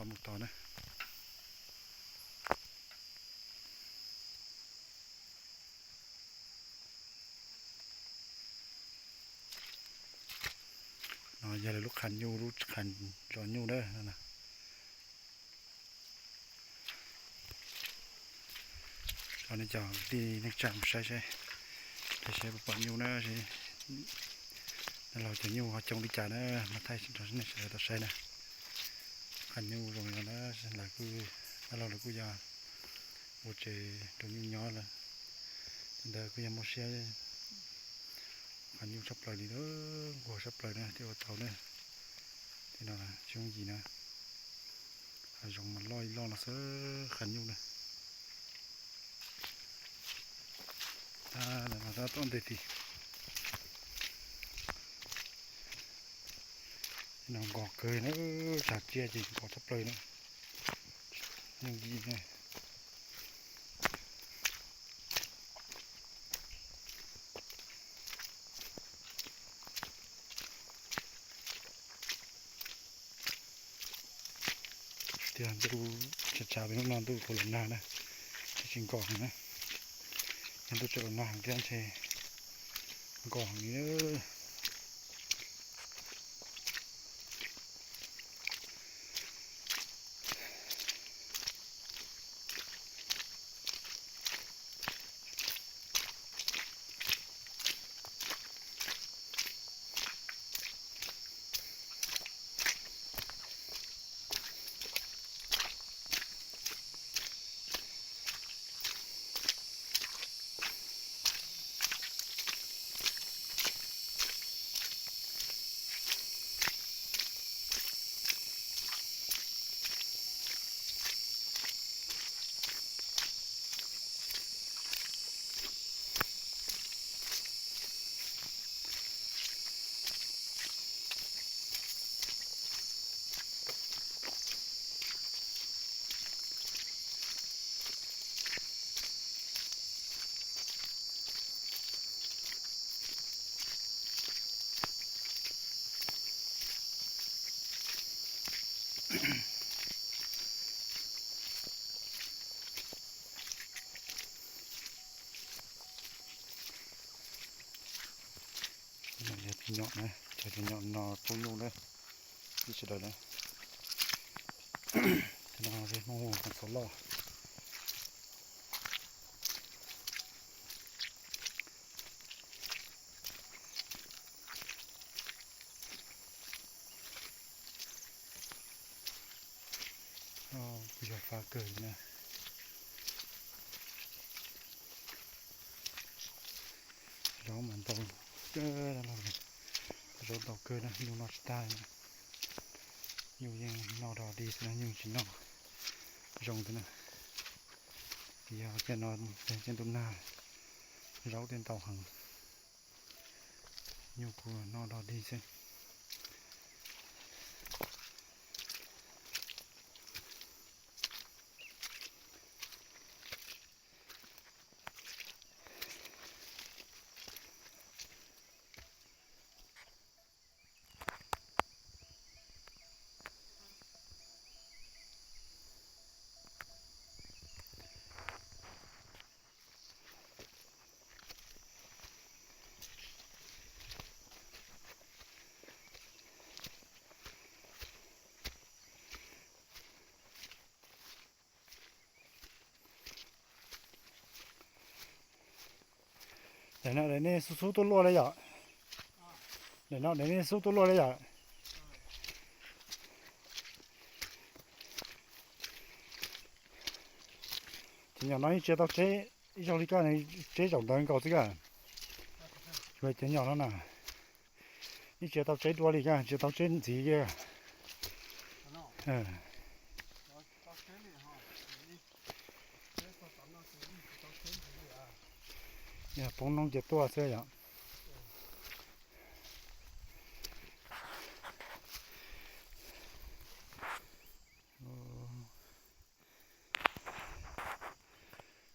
Mus tod na. No yog lawv lub qhav nyuj, lub qhav zos nyuj na. Tso nej cov kwv tij neej tsa mus saib seb, saib puas pom nyuj na. Dab laug cov nyuj ho coob li cas na, mas thaij rau nej sawv daws tau saib na. Qhav nyuj zoo li no na, lawv kuj, dab laug lawv kuj yog ua tsev rau nyuj nyob lawm. Tej ntawd kuj yog muaj siab, qhav nyuj tshaj plaws li, nquag tshaj plaws na, thiaj ua tau na. Tej no tsis yooj yim na, hav zoov mas loj ib loj no xwb qhav nyuj na. Tab tom nte ti. No nkos kawg na, tshav tsiaj ces nkos tshaj plaws na. Yooj yim na. Tiag, ntuj tshav tshav li hnub no ntuj puas los nag na, tsis nkos heev na. Yog ntuj tseem los nag heev thiab ntshe nkos heev li. Cov nyom na, cov nyom no pub nyuj na, ib sawv daws na. Cov no yog Hmoob hu qhov txob loj. Kuj yog fab kawg li na. Zaub mas ntau, zaub ntau kawg na, nyuj noj tsis tag. Nyuj yeej noj dog dig xwb na, nyuj tsis noj zoo thiab na. Vim yog tiam no yog ntuj nag, zaub thiaj ntau heev. Nyuj kuj noj dog dig xwb. Daim no daim nej xub xub tuaj luaj li yom? Daim no daim nej xub tuaj luaj li yom? Cov nyom no yeej tsis tau tseb ib zaug li koj, tseb zaum ntawd nkaus xwb koj. Cov nyom no na, yeej tsis tau tseb dua li koj, tsis tau tseb ntxiv li. Yog poob noob ces tuaj xwb yom.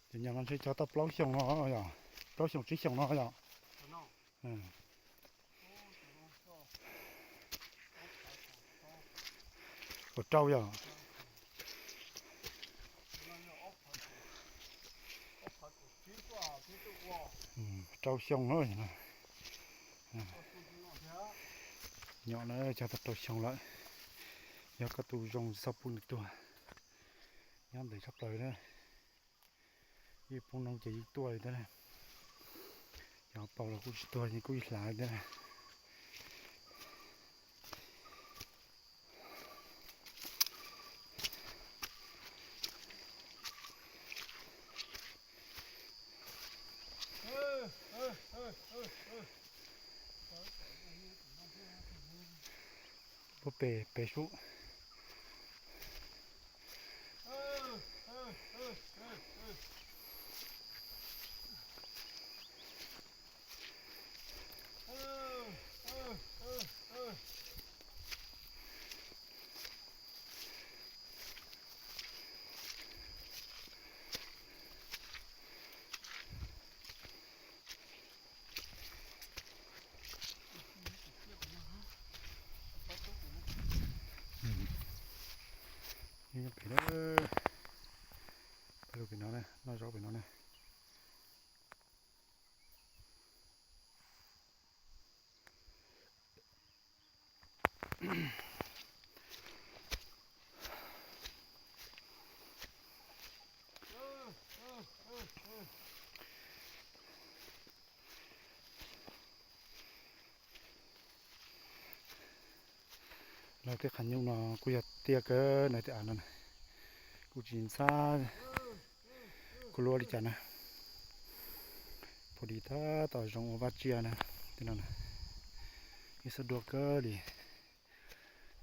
Ces nyom no ntshe cog tau plaub xyoos no yom, plaub xyoos tsib xyoos no yom. Ua rau yom. rau xyoo lawm no. Nyom na cog tau rau xyoo lawm. Yog koj tu zoo tsis txhob pub nws tuag. Nyob ntev tshaj plaws na. Yeej poob noob ces yeej tuaj li thiab na. Cov paus los kuj tsis tuag, kuj ib hlav li thiab na. Puag pem pem sub. Pem na, pem no na, noj zaub pem no na. Lawv tej qhav nyuj no kuj yog tiaj kawg na, tej av no kuj tsis ntxhab kuj luaj li cas na. Pum di tab tom zoo ua vaj tsiaj na, tej no na. Ib xub duaj kawg li.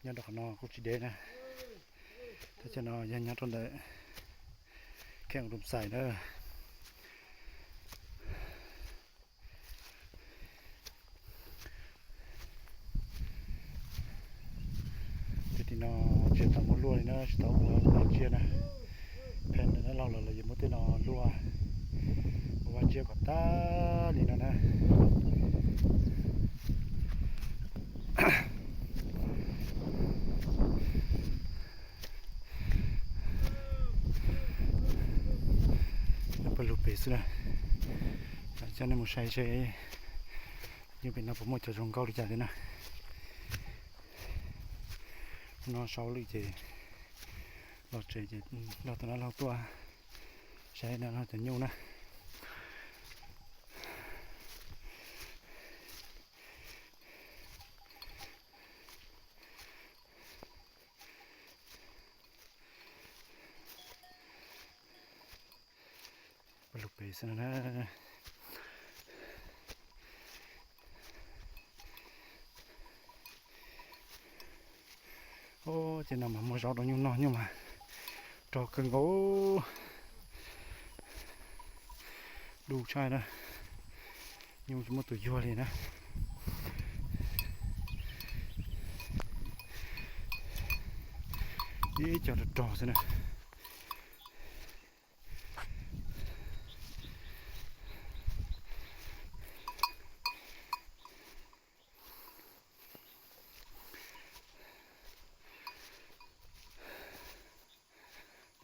Nyob rau qhov no kuj tsis deb na. Thaj chaw no yog nyob rau ntawm Kheem Rum Xais na. Tej tim no tsis tau muaj luaj li na, tsis tau ua vaj tsiaj na. Pheej ntawm no laug lawm los yuav muab tej no luaj ua vaj tsiaj kom tag li no na. Pawg lug pem xwb na. Coj nej mus saib seb nyuj pem no puas muaj cov zoo nkauj li cas thiab na. No sau lwm ces los tsev ces nrog tus no laug tuaj saib no cov nyuj na. Pawg lug pem xwb no na. Ces no mas muaj zaub rau nyuj noj, nyuj mas rog kawg nkaus. Du tshaj na, nyuj tsis muaj tus yuag li na. Ib co rog rog xwb na.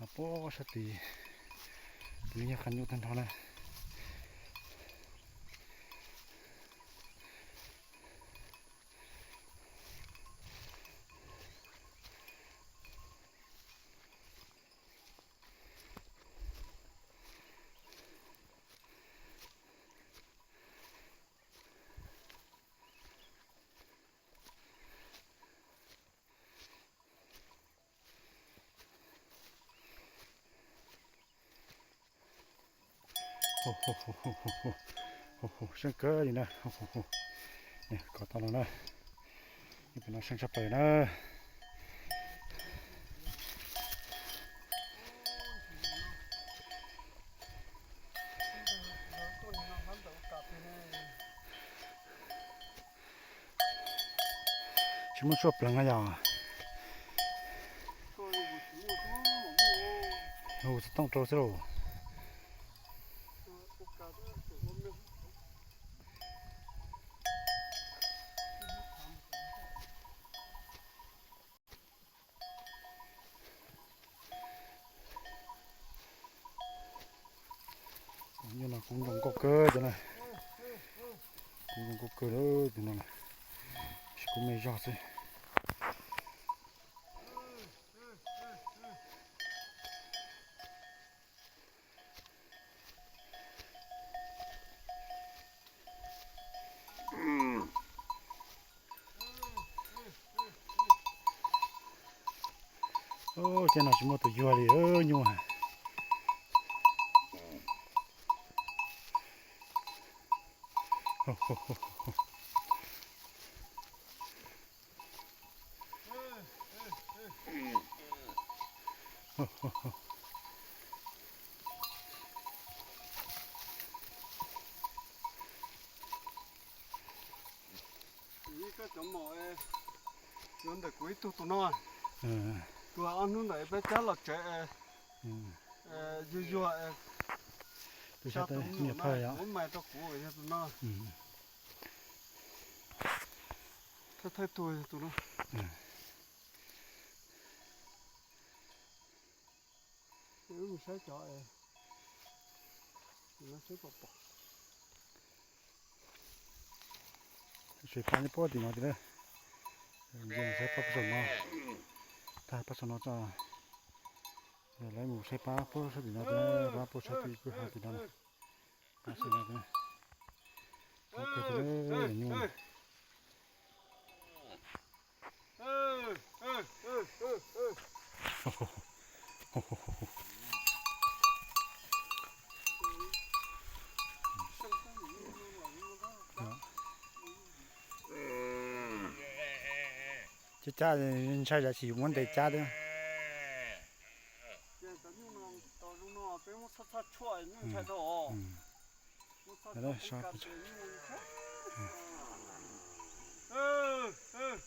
No puag sab tid, tus no yog qhav nyuj tag nrho na. Seej kawg li na. Kov tau no na. Pem no seej tshaj plaws na. Tsis muaj tshuaj pleev na yog? Hu xov tooj rau xwb lauj. Nyuj no kuj zoo nkauj kawg cov na. Zoo nkauj kawg li tus no, tsis kub me zog xwb. Ub, tej no tsis muaj tus yuag li nyuj. Koj cov mom, yuav ntawm kuv ib tug tus no. Kuv ob hnub ntawd peb cab los tsev, yuag yuag, tus xya tus niam phawj muab mais rau kuv yog tus no. Thawj thawj tug yog tus no. Wb mus saib cov, saib pab nyob puag tim no tiag. Saib pab saum no, tag pab saum no tso. Lawv mus saib pab puag sab tim no, pab puag sab tim kwj ha tim no. Pab saum no, pab kawg tiag, nyuj. Cab cab ntshai tsam tsis yus muab ntes cab thiab. Peb muab txhob txhob tshuaj ntshai dhau. Muab txhob tshuaj peb ka tes nyuj